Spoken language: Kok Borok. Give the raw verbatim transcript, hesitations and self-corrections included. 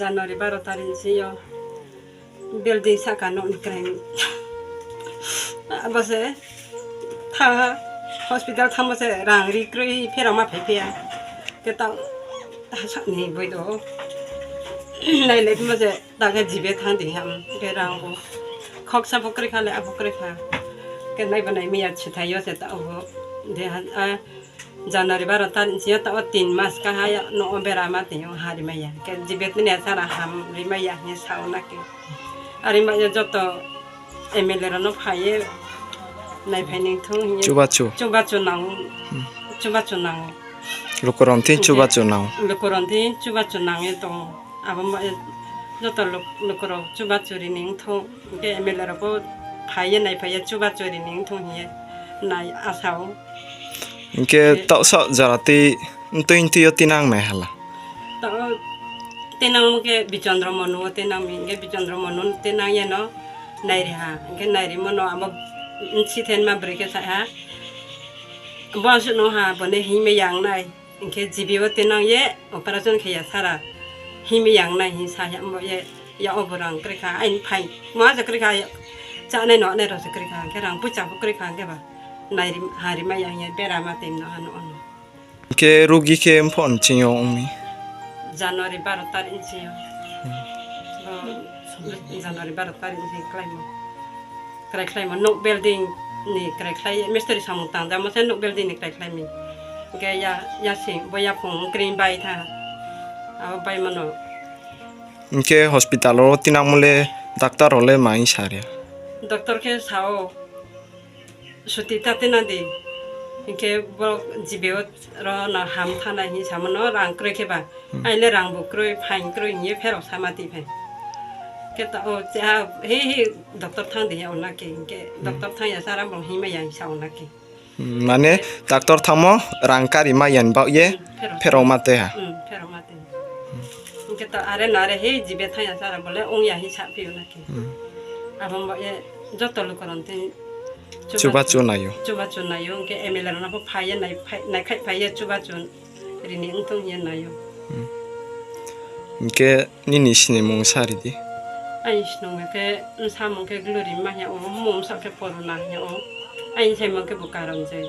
January baro tarik ni sio building saka nokni kwrwng. Abo se tha hospital thangma se rang ri kwrwi pherama phai phiya. Ke ta sakni boi do. Nai le mo je ta ke jibe thang di ham ke rang bo. Khoksa bo kwrwi kha le abo kwrwi kha. Ke nai bo nai miya chithai yo se ta obo. De han a January baro tarik sio ta o tin mas ka ha ya no o bera ma te yo hari maya. Ke jibe tini sara ham ri maya he sao na ke. Ari maya joto M L A rano phaiye nai phai ning thung hiye. Chubachu. Chubachu nang. Hmm. Chubachu nang. Lukuron tin chubachu nang. Lukuron tin chubachu nang ye tong. Abo ma joto luk-, lukurok chubachu ri ning thung. Ke M L A rok bo phaiye nai phaiye chubachu ri ning thung hiye nai asao. Hinkhe tausa jora twi ntwi ntwi o tinang nai hala. Tao tinang ke Bichandra Manu o tinang mi, ke Bichandra Manu tinang yeno nairi ha, ke nairi mono abo sithen ma bwrwi ke sa ha. Bo aswk no ha, bone himwi yang nai, hinkhe G B o tinang ye operation khe ya sara himwi yang nai hin sa ya mo ye, ya obo rang kwrwi kha, aini phai mo asa kwrwi kha, chanai no anai rok se kwrwi kha, hinkhe rang pucha bo kwrwi kha, hinkhe ba nairi hari ma yang ye bera ma tem no ano ano. Hinkhe rugi khe phone chingo wngmi? January baro tarik ni chingo. Hmm. Bo January baro tarik ni chingo khlaimo. Krai khlaimo, nok building ni krai khlai, mistri samung tang jamo se nok building ni krai khlaimi. Hinkhe ya, ya sing, bo ya phung green bai tha. Abo bai mano. Hinkhe hospital o tinang mole doctor rok le mai sa ria? Doctor khe sao. Suti ta tina di. Hinkhe borok G B o ro no ham thana hin samo no rang kwrwi khe ba. Hmm. Aile rang bo kwrwi, phain kwrwi hiye pherok sama ti phai. Khe ta o cha he he doctor thang di ya ona ke hinkhe hmm doctor thang ya sara bo hima ya sa ona ke. Hmm, mane doctor thangmo rang kari ma yan bak ye hmm, pherok. Pherok ma te ha. Hmm, pherok ma te. Hinkhe ta are no are he G B thang ya sara bole ong ya hi sa pi ona ke. Hmm. Abo mo ye joto lukuron te chubachu naio. Chubachu naio, hinkhe M L A rokno bo phaiye nai, phai, naikhai phaiye chubachu rini wngthong hiye naio. Hmm. Hinkhe nini sinimung sa ridi? Ani sinimung khe, bwsamung khe Glory ma hiya o, mumsa khe Porona hiya o. Ani saimung khe bo Karanjoi.